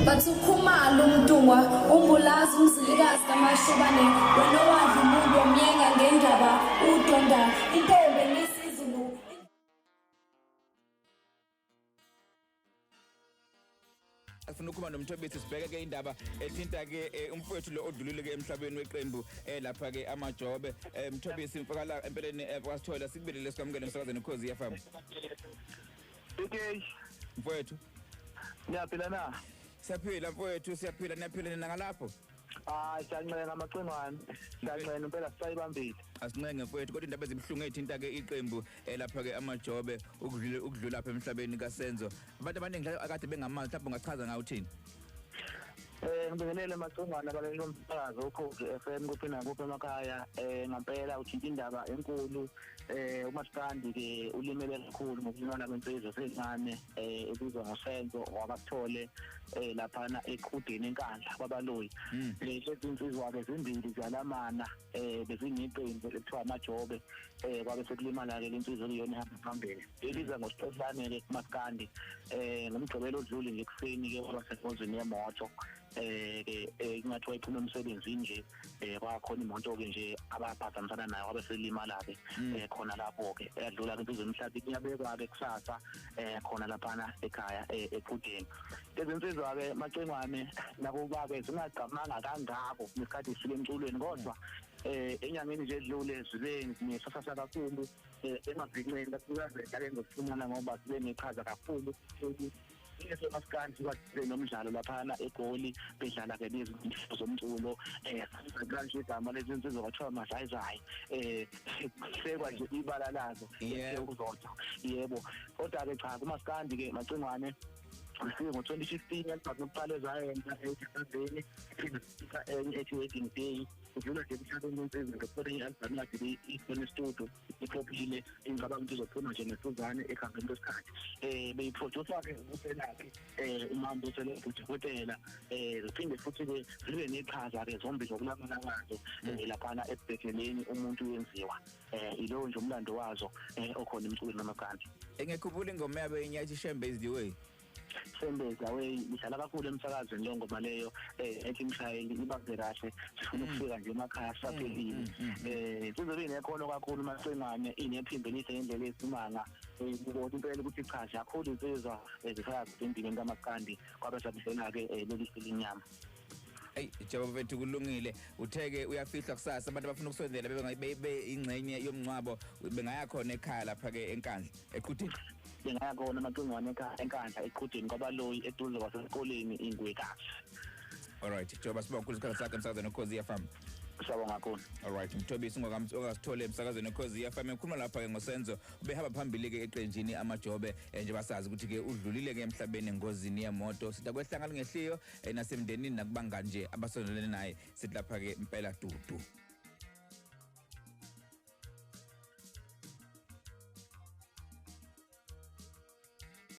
Bathi uKhumalo uMntungwa uMbulazi uMzilikazi kaMashobane wena owadla umuntu wamyenga ngendaba udonda intombi enisizulu. Sifuna ukukhuluma noMthobisi, sibheke ke indaba ethinta ke umfowethu lo odlulile ke emhlabeni weqembu lapha ke Amajobe. Mthobisi mfakala empeleni, kwasithola sikubelele, sikwamukele emsakazweni Ukhozi FM. Okay. Mfowethu. Niyaphila na? Siyaphila mfowethu, siyaphila. Niyaphila nina ngalapho? Hayi, siyancenga amacingwane. Siyancenga impela, sisayibambile. Asincenge mfowethu, kodwa indaba ezibuhlungu ey'thinta ke iqembu lapha ke Amajobe, ukudlula lapha emhlabeni kaSenzo. Abantu abaningi akade bengamazi, mhlawumbe ungachaza ngawo uthini? Ngibingelele macingwane, abaleli bomsakazo Ukhozi FM kuphi nakuphi emakhaya. Ngempela uthinta indaba enkulu. Umasikandi ke ulimele kakhulu ngokulimala kwensizwa sencane ebizwa ngoSenzo wakaSithole laphana eQhudeni eNkandla kwaBaloyi. Lezi insizwa ke zimbili ziyalamana, bezineqembu ekuthiwa Amajobe, kwabe sekulimala ke lensizwa okuyiyona ehamba phambili ibiza ngoSixohlane ke kumasikandi. Ngomgqibelo odlule nje ekuseni ke kwaba sengozini yemoto, ke kungathi wayiphuma emsebenzini nje, kwakhona imoto ke nje abaphazamisana nayo, kwabe selimala ke khona lapho ke, yadlula ke insizwa emhlabeni. Iyabekwa ke kusasa khona laphana ekhaya eQhudeni. Lezi nsizwa ke macingwane, nakuba ke zingagqamanga kangako ngesikhathi zifika emculweni, kodwa enyangeni nje edlule zibe nesasasa kakhulu emabhinceni, kakhulukazi edlale ngokuxhumana, ngoba zibe neqhaza kakhulu esomasikandi kwade nomdlalo laphana eGoli, bedlala ke nezinto zomculo. Kanje igama lezi insizwa kwathiwa Mazayizayi, hlekwa nje ibala lazo ukuzodwa, yebo. Kodwa ke cha, kumasikandi ke macingwane ifike ngo-2015 album yokuqala ezayenza ethi enye ethi Wedding Day. Udlula nje emhlabeni insizwa ngekukhona i-album yakhe ikhona e-studio, iphophile, ingicabanga ukuthi izophuma nje nesuzane ekuhambeni kwesikhathi. Beyiproducer-ke uBuselaphi, uMambuselo udokotela. Ziphinde futhi-ke zibe neqhaza-ke zombili ngokulamana kwazo laphana ekubhekeleni umuntu wenziwa. Ilowo nje umlando wazo okhona emculweni kamakandi. Ngiyakhumbula ingoma yabo enye Shembe is the Way. Shembe is the Way idlala kakhulu emsakazweni leyo ngoma leyo, ethi imshayeli ibambe kahle, sifuna ukufika nje emakhaya sisaphelile. Kuzobe inekhono kakhulu macingwane, inephimbo elihle ngendlela esimanga, kubona impela ukuthi cha, ziyakhula insizwa zifaka endimeni kamaskandi, kwabe sabisela-ke leli linyama. Eyi Jehova mfethu, kulungile. Utheke uyafihlwa kusasa, abantu abafuna ukusondela bebe ingxenye yomngcwabo bengaya khona ekhaya lapha ke eNkandla eQhudeni? Bengaya khona amacingwane eNkandla eQhudeni kwaBaloyi, eduze kwasesikoleni iNgwekazi. Alright Jehova, sibonga kakhulu isikhathi sakhe emsakazweni Ukhozi FM. Siyabonga kakhulu. Alright, Mthobisi ongasithole emsakazweni Ukhozi FM ekhuluma lapha ke ngoSenzo ubehamba phambili ke eqenjini Amajobe, njengoba sazi ukuthi ke udlulile ke emhlabeni engozini yemoto. Sithi akwehlanga lingehliyo nasemndenini nakubangani nje abasondelene naye, sithi lapha ke impela dudu.